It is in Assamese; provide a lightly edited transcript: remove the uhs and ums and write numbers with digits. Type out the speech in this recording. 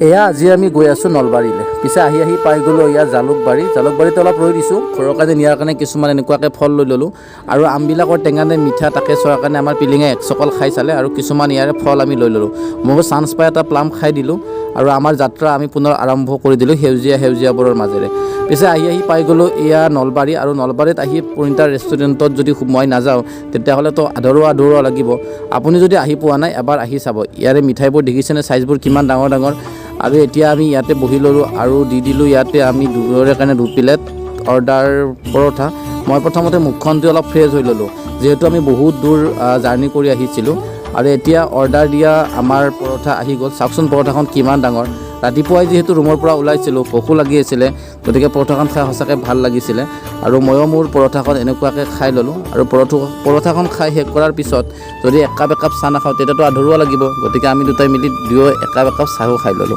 এয়া আজি আমি গৈ আছোঁ নলবাৰীলৈ। পিছে আহি আহি পাই গ'লোঁ এয়া জালুকবাৰী। জালুকবাৰীত অলপ ৰৈ দিছোঁ। ঘৰৰ কাৰণে নিয়াৰ কাৰণে কিছুমান এনেকুৱাকৈ ফল লৈ ল'লোঁ আৰু আমবিলাকৰ টেঙা নে মিঠা তাকে চোৱাৰ কাৰণে আমাৰ পিলিঙে এক চকল খাই চালে আৰু কিছুমান ইয়াৰে ফল আমি লৈ ল'লোঁ। ময়ো চান্স পাই এটা প্লাম খাই দিলোঁ আৰু আমাৰ যাত্ৰা আমি পুনৰ আৰম্ভ কৰি দিলোঁ সেউজীয়া সেউজীয়াবোৰৰ মাজেৰে। পিছে আহি আহি পাই গ'লোঁ এয়া নলবাৰী আৰু নলবাৰীত আহি পৰিণীতা ৰেষ্টুৰেণ্টত যদি মই নাযাওঁ, তেতিয়াহ'লেতো আধৰুৱা আধৰুৱা লাগিব। আপুনি যদি আহি পোৱা নাই, এবাৰ আহি চাব। ইয়াৰে মিঠাইবোৰ দেখিছেনে, চাইজবোৰ কিমান ডাঙৰ ডাঙৰ? আৰু এতিয়া আমি ইয়াতে বহি ল'লোঁ আৰু দি দিলোঁ ইয়াতে আমি দুয়োৰে কাৰণে 2 প্লেট অৰ্ডাৰ পৰঠা। মই প্ৰথমতে মুখখন ধুই অলপ ফ্ৰেছ হৈ ল'লোঁ, যিহেতু আমি বহুত দূৰ জাৰ্ণি কৰি আহিছিলোঁ। আৰু এতিয়া অৰ্ডাৰ দিয়া আমাৰ পৰঠা আহি গ'ল। চাওকচোন, পৰঠাখন কিমান ডাঙৰ! ৰাতিপুৱাই যিহেতু ৰুমৰ পৰা ওলাইছিলোঁ, ভোকো লাগি আছিলে, গতিকে পৰঠাখন খাই সঁচাকৈ ভাল লাগিছিলে। আৰু ময়ো মোৰ পৰঠাখন এনেকুৱাকৈ খাই ল'লোঁ। আৰু পৰঠাখন খাই শেষ কৰাৰ পিছত যদি একাপ একাপ চাহ নাখাওঁ, তেতিয়াতো আধৰুৱা লাগিব। গতিকে আমি দুটাই মিলি দুয়ো একাপ একাপ চাহো খাই ল'লোঁ।